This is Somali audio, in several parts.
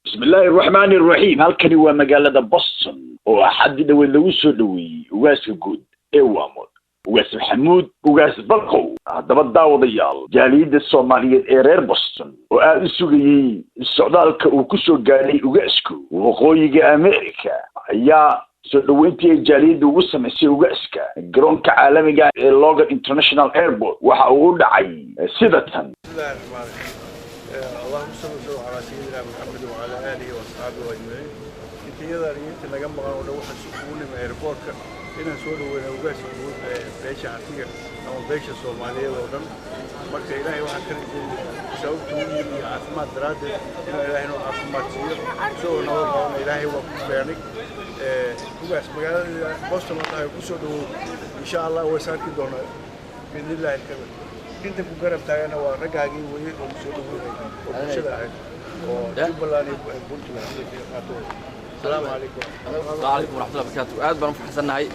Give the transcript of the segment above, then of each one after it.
Bismillaahi raxmaani raxiim. Halkani waa magaalada Boston oo Axaddi dhoweed lagu soo dhoweeyey ugaaska guud ee Waamo, Ugaas Maxamuud Ugaas Baqow. Haddaba daawadayaal, jaaliyadda Soomaaliyeed ee reer Boston oo aada u sugayey socdaalka uu ku soo gaadhay ugaasku waqooyiga America ayaa soo dhoweyntii ay jaaliyadda ugu samaysay ugaaska garoonka caalamiga ee Logan International Airport waxa uu u dhacay sida tan. بسم الله الرحمن الرحيم. اللهم صل وسلم على سيدنا محمد وعلى اله واصحابه اجمعين. Intayadaan iyo inta naga maqan oo dhan, waxaan isugu nimi airportka inaan soo dhaweyna ugaaska guud ee beesha Hartiga ama beesha Soomaaliyeed oo dhan. Marka Ilaahay waxaan ka rajeynaya sababta u yimi iyo caafimaad daraaddeed inuu Ilaahay noo caafimaad siiyo, isagoo nabad qabana Ilaahay waa ku keenay. Ugaas, magaalada Boston oo tahay ku soo dhawow. Insha Allah way is arki doonaa biidni illaahi alkabiir. Inta ku garab taagana waa raggaagii weye oo soo dhaweynay oo bulshada ahayd oo Jubbaland iyo Puntland iyo qaatooda. Asalaamu calaykum. Asalaamu calaykum waraxmatullahi wabarakaatu. Aad baan u faraxsannahay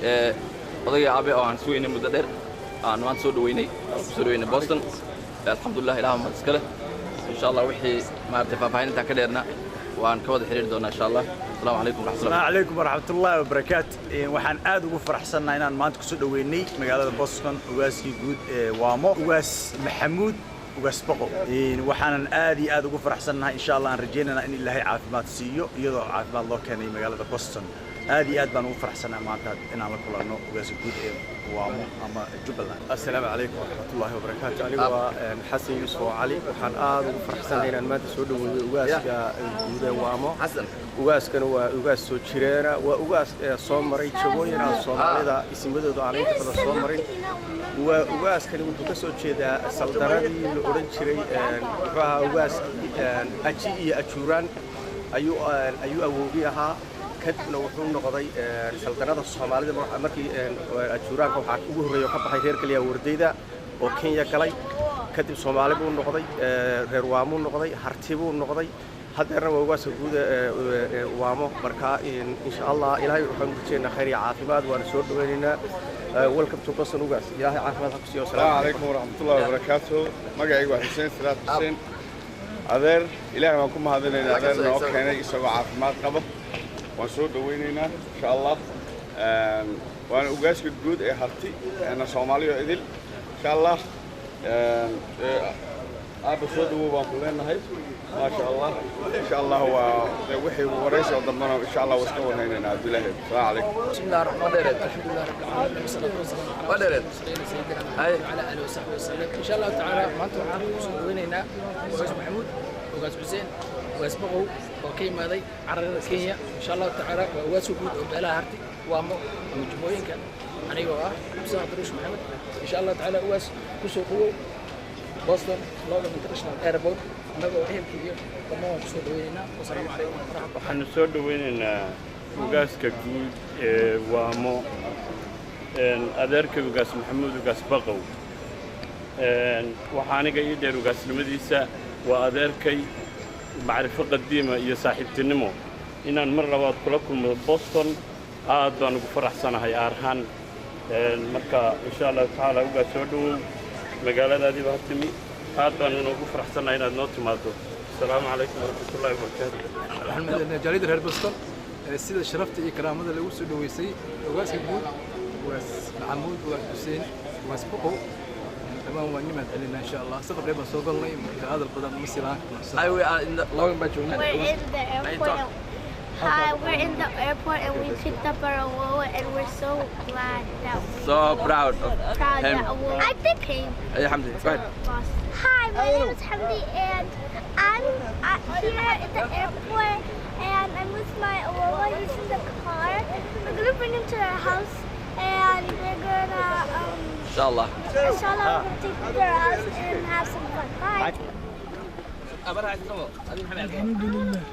odayga aabe oo aan sugeynay muddo dheer, aan maanta soo dhaweynay, aan ku soo dhaweynay Boston. Alxamdulilah, Ilaah mahad iska leh. Insha Allah wixii maaragtay faahfaahin intaan ka dheerna waan ka wada xiriiri doonaa insha Allah. Asalaamu calaykum waraxmatullahi. Asalaamu calaykum waraxmatullaahi wabarakaatu. Waxaan aad ugu faraxsannahay inaan maanta kusoo dhoweynay magaalada Boston ugaaskii guud ee Waamo, Ugaas Maxamuud Ugaas Boqow. Waxaanan aad iyo aad ugu faraxsannahay, insha Allah aan rajaynaynaa in Ilaahay caafimaad siiyo, iyadoo caafimaad loo keenay magaalada Boston. Aad iyo aad baan ugu faraxsannahay maanta inaan la kulanno ugaaska guud ee Waamo ama Jubbaland. Asalaamu calaykum waraxmatullaahi wabarakaatu. Anigu waa Xasan Yuusuf oo Cali. Waxaan aad ugu faraxsanahay inaan maanta soo dhaweeyo ugaaska guud ee Waamo. Xasan. Ugaaskana waa ugaas soo jireena, waa ugaas soo maray jagooyin aan Soomaalida isimadooda aan inta badan soo marin. Waa ugaaskani wuxuu ka soo jeedaa saldaradii la odhan jiray, muxuu ahaa, ugaas Aji iyo Ajuuraan ayuu awowgii ahaa. Kadibna wuxuu noqday saldanada Soomaalida. Markii Ajuuraanka waxaa ugu horreeya oo ka baxay reer kaliya Wardayda oo Kenya galay. Kadib Soomaali buu noqday, reer Waamuu noqday, Harti buu noqday, haddeerna waa ugaaska guud ee Waamo. Marka insha Allah Ilaahay waxaanu rajeynaa khayr iyo caafimaad, waana soo dhawaynaynaa. Welcome to Boston, ugaas. Ilaahay caafimaad ha ku siiyo. Asalaamu calaykum waraxmatullahi wabarakaatu. Magacaygu waa Xuseen Salaad Xuseen. Adeer, Ilaahay baan ku mahadinaynaa adeer noo keenay isagoo caafimaad qaba. Waan soo dhawaynaynaa insha Allah. Waana ugaaska guud ee Harti eena Soomaaliyo idil insha Allah. Aabba, soo dhawow baan ku leenahay. Maasha Allah, insha Allah waa wixii waraysi oo dambana insha Allah waa iska warhaynaynaa Cabdilaahi. Asalaamu calaykum. بسم الله الرحمن الرحيم. الحمد لله رب العالمين، والصلاة والسلام على المرسلين سيدنا محمد وعلى آله وصحبه وسلم. إن شاء الله تعالى maanta waxaan ku soo dhaweynaynaa Ugaas Maxamuud Ugaas Xuseen Ugaas Boqow oo ka yimaaday carrada Kenya. Insha Allah tacaala waa ugaaska guud oo beelaha Harti, Waamo ama Jubbooyinka. Anigoo ah Xuseen Daruush Maxamed, insha Allah tacaala ugaas kusoo dhawow Boston Logan International Airport. Annagoo ehelkii iyo dhammaan waan kusoo dhaweynaynaa. Wasalaamu calaykum waraxmatullahi. Waxaanu soo dhaweynaynaa ugaaska guud ee Waamo, adeerka Ugaas Maxamuud Ugaas Baqow. Waxaa aniga ii dheer ugaasnimadiisa, waa adeerkay, macrifo qadiima iyo saaxiibtinimo. Inaan mar labaad kula kulmo Boston aad baan ugu faraxsanahay aarhaan. Marka insha Allahu tacaala ugaas, soo dhowow, magaaladaadiiba ha timi. Aad baanu noogu faraxsannahay inaad noo timaado. Asalaamu calaykum waraxmatullahi wabarakaatu. Waxaan mahadcelinayaa jaaliyadda reer Boston sida sharafta iyo karaamada lagu soo dhaweysay ugaaska guud, Ugaas Maxamuud Ugaas Xuseen Ugaas Boqow. Dhammaan waan ni mahadcelinaa insha Allah. Safar dheer baan soo galnay, marka hadal badan ma sii lahaan karno. Hi, we are in the Logan baa joognaa. We're in the airport. Hi, we're in the airport and we picked up our Awowa and we're so glad that we So proud of proud him. That Awowa I think came Hey, Hamdi, to go ahead. Boston. Hi, my name is Hamdi and I'm here at the airport and I'm with my Awowa. He's in the car. We're gonna bring him to our house and we're gonna Insha Allah. Inshallah we're gonna take him to our house and have some fun. Bye. Alxamdulillah.